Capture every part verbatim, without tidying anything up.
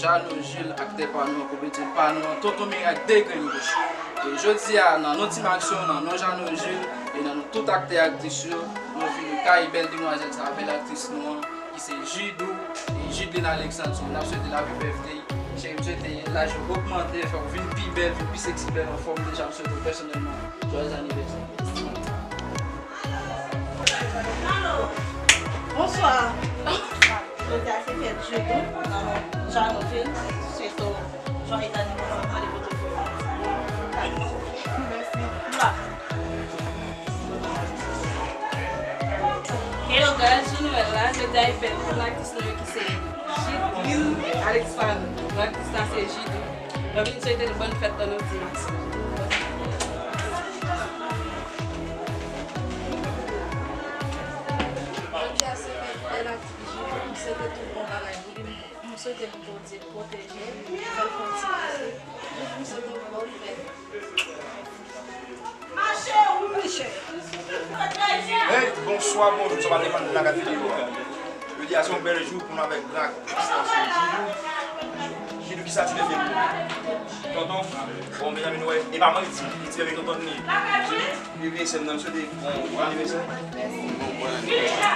Jeannot Jules, aktè pa nou an, komedyen pa nou an, Tonton Mirak de grenn goch. E jodi a, nan non Team Aksyon, nan non Jeannot Jules, e nan non tout aktè aktris yo, nou vini kay bèl demwazèl sa, bèl aktris nou an, ki se Jidou, e Judeline Alexandre, n ap swete l happy birthday. Cheri, m swete laj ou ogmante, fè w vin pi bèl, vin pi seksi, bèl anfòm. Deja, m swete w pèsonèlman jwayèz anivèsè. Bonswa. Jodi a se fèt Jidou, nan non Jeannot Jules, swete w jwayèz anivèsè, mande Bondye pou ou. Mèsi. M la. Hello guys, jou Nwèl la, jodi a e fèt pou aktris nou yo ki se Jidline Alexandre. Aktris la se Jidou. Mwen vin swete l bòn fèt nan non Team Aksyon. Jodi a se fèt bèl aktris Jidou, m swete tout bon bagay pou li. M swete pou Bondye pwoteje l, fè l fè yon ti pase. Jidou, m swete w bòn fèt. Hey, bonswa, bonjou, sa va depann de la gade videyo a. Jodi a se yon bèl jou pou nou avèk gran aktris lan se Jidou. Jidou, kisa ti bebe pou ou? Tonton, bon, mezanmi, nou wè, e pa mwen ki di, ki ti bebe tonton li. Jidou, bebe, se m nan, m swete bon, bon anivèsè. Bon, bon anivèsè.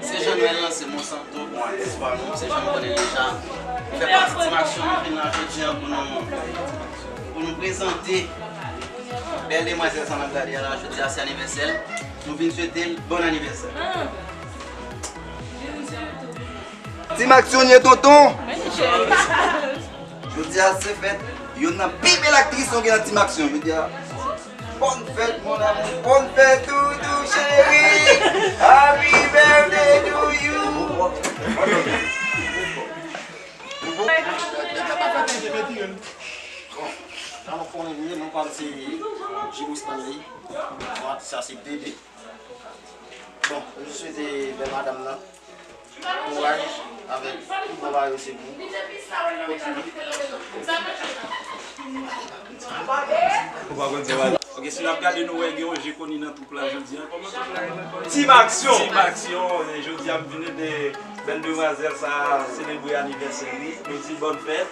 Se Jean Noël lan, se Monsanto, bon atis pa nou, se jan nou konnen deja. Fè pati Team Aksyon, nou vin la jodi a pou nou, pou nou prezante bèl demwazèl sa n ap gade a la, jodi a se anivèsè l. Nou vin swete l bon anivèsè. Team Aksyon ye tonton! Jodi a se fèt youn nan pi bèl aktris nou gen nan Team Aksyon. Jodi a, bonne fête, mon amour. Bonne fête, doudou chéri. Happy birthday to you. Bon, jan nou konnen li ye, non pa m se Jidou Stanley. Bon, atis sa se Dede. Bon, nou swete bèl madanm nan kouraj avèk tout bon bagay yo se pou kontinye. Ok, si n ap gade, nou wè gen yon je koni nan twoup la jodi a. Kòman twoup la rele ankò? Team Aksyon! Team Aksyon, e jodi a m vin de bèl demwazèl sa selebre anivèsè li. Nou di bòn fèt.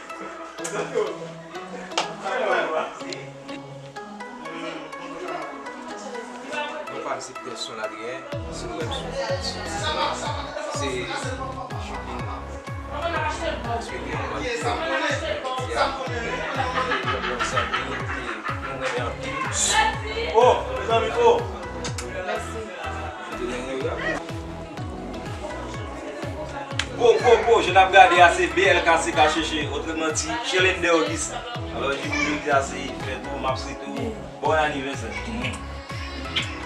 Non pa m se Pèsonn Adrien, si w wè m sou, sou ti la, se Jidline. Paske li yon mann ki fè mwen, ya, yon bon zanmi ke nou renmen anpil. Oh, mezanmi, oh! Mèsi. Po, po, po, je n ap gade a se B L K C K Cheche, otreman di Chelender Augustin. Alò, Jidou, jodi a se fèt ou, m ap swete w bon anivèsè.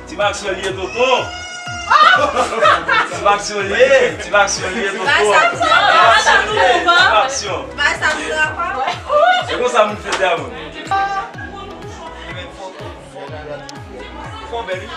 Team Aksyon li ye tonton! Team Aksyon li ye, Team Aksyon li ye tonton! Team Aksyon li ye, Team Aksyon! Se konsa moun fete a moun. Fò bèl wi.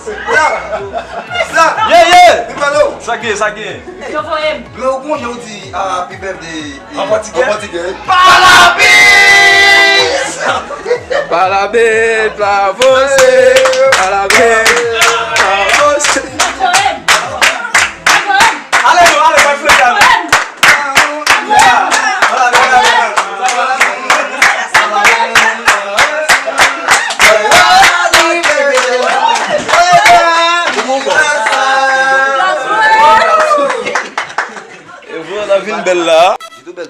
Sa! Sa! Ye, ye! Li pale w! Sa gen, sa gen? Yo voye m. Men ou konn jan w di happy birthday an pòtigè? An pòtigè. Parabéns! Parabéns pra você! Parabéns pra você! Yo voye m. Yo voye m. Ale, ale, pa flanke, ale. E vre, la vin bèl la. Li tou bèl.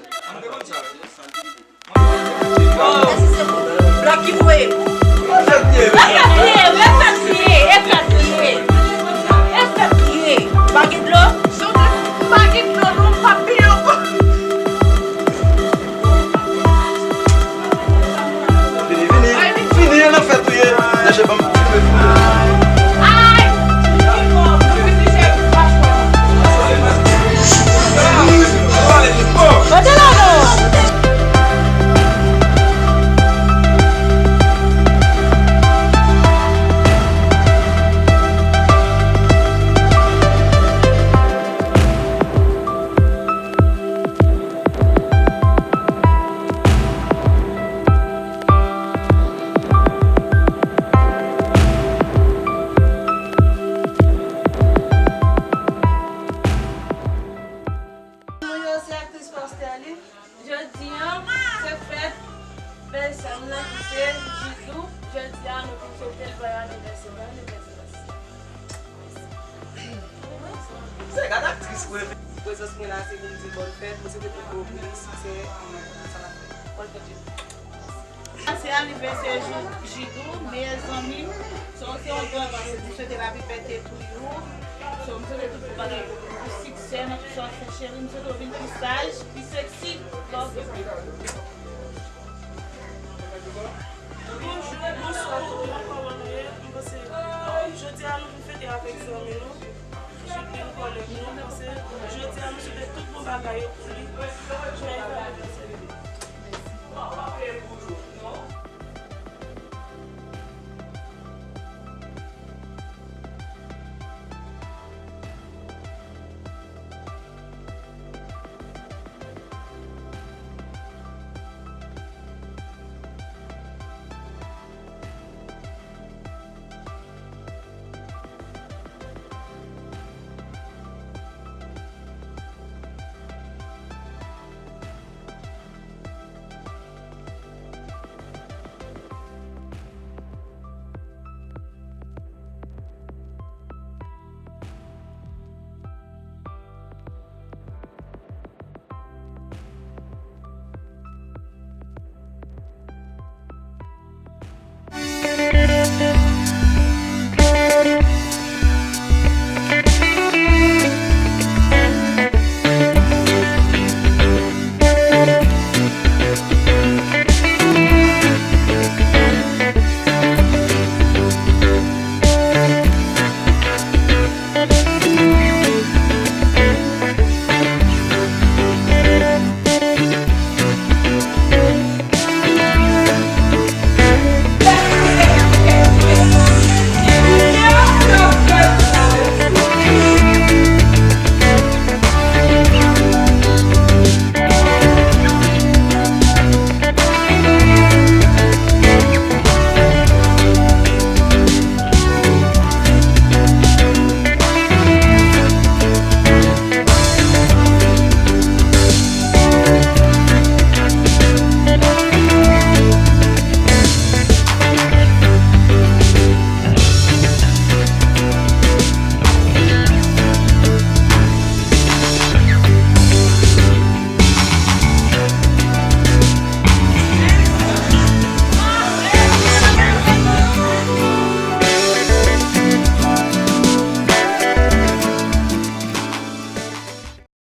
Blòk ki voye. E fèt li ye, e fèt li ye, e fèt li ye. E fèt li ye. Pa gen dlo? Jodi a, se fèt bèl sè m nan ki se Jidou. Jodi a, nou vin swete l bòn anivèsè, bòn anivèsè. Se gad aktris vre. Prezans mwen la, se pou m di bòn fèt, mwen swete tout bon vre, siksè, e sa n ap fè. Bòn fèt Jidou. Se anivèsè Ji- Jidou, meyè zanmi m. So, se yon gran jou, m swete l happy birthday to you. So, m swete tout bon bagay pou siksè nan tout sa w ap fè, cheri. M swete w vin pi saj, pi sexy. Love you. Bonjou, bonswa tout moun, kòman nou ye? M panse, jodi a nou vin fete avèk zanmi nou, Jidou, kòlèg nou. M panse, jodi a nou swete tout bon bagay yo.